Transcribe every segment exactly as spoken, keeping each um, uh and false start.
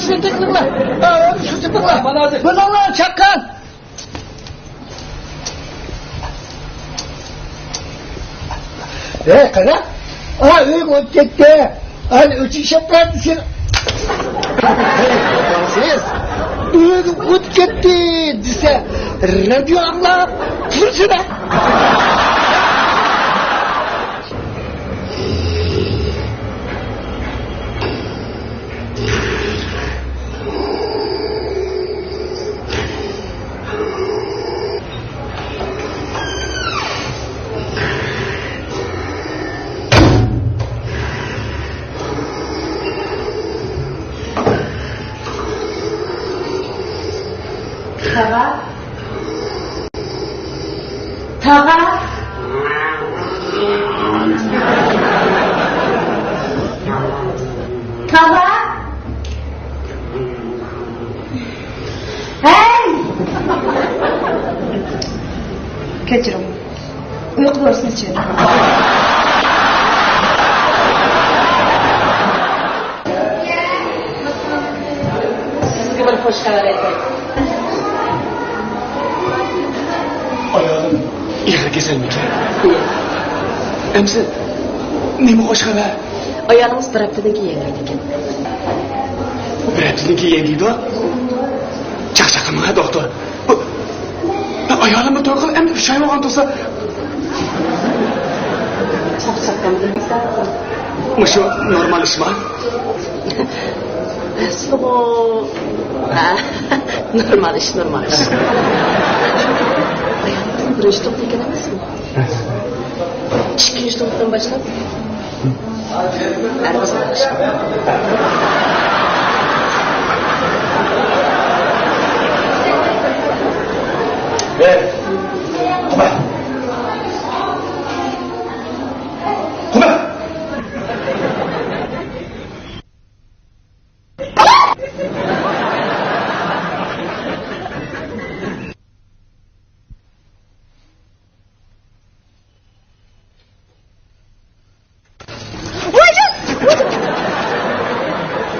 شۇنى تېپىڭلار. ئا، شۇنى تېپىڭلار. بۇنىڭلار چاققان. ھەي، قارا. ئا، ئۆيگە ئۆتۈپ كەتتى. ئا، ئۆچۈك شەپقەت دېسە. سىز ئۆيگە ئۆتۈپ كەتتى دېسە، رادىيو ئاڭلاپ تۇرسىلا. تاغا. تاغا. تاغا. ھەي! كەچۈرۈڭ. ئۇيقۇدا ئۇرسىنىچۇ. سىزگە بىر خوش خەۋەر ئېيتاي. ئايالىم ئېغىر كېسەلمىكەن؟ ئەمىسە، نېمە خوش خەۋەر؟ ئايالىڭىز بىر ھەپتىدىن كېيىن يەڭگىيدىكەن. بىر ھەپتىدىن كېيىن يەڭگىيدۇ؟ چاقچاق قىلماڭ، دوختۇر. بۇ، ئايالىم بىر توي قىلىپ ئەمدى ئۈچ ئاي بولغان تۇرسا. چاقچاق قىلمىدىم. مۇشۇ نورمال ئىشما؟ ئەسلىغۇ. ھە، نورمال ئىش، نورمال ئىش. ئايالىڭىزنىڭ بىرىنچى تۇغۇتى ئىكەن ئەمەسمۇ؟ ئىككىنچى تۇغۇتتىن باشلاپ. ۋاي، ۋاي.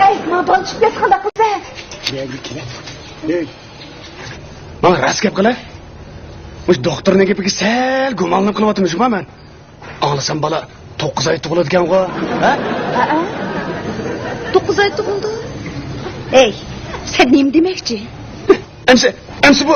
ئەي، ماڭا بالا چۈشۈپ كەتسە قانداق قىلىسەن؟ ماڭا راست گەپ قىلە. مۇشۇ دوختۇرنىڭ گېپىگە سەل گۇمانلىنىپ قېلىۋاتىمەن شۇما مەن. ئاڭلىسام بالا توققۇز ئاي تۇغۇلىدىكەنغۇ، ھە؟ ھەئە. توققۇز ئاي تۇغۇلدى. ئەي، سەن نېمە دېمەكچى؟ ئەمسە، ئەمسە بۇ.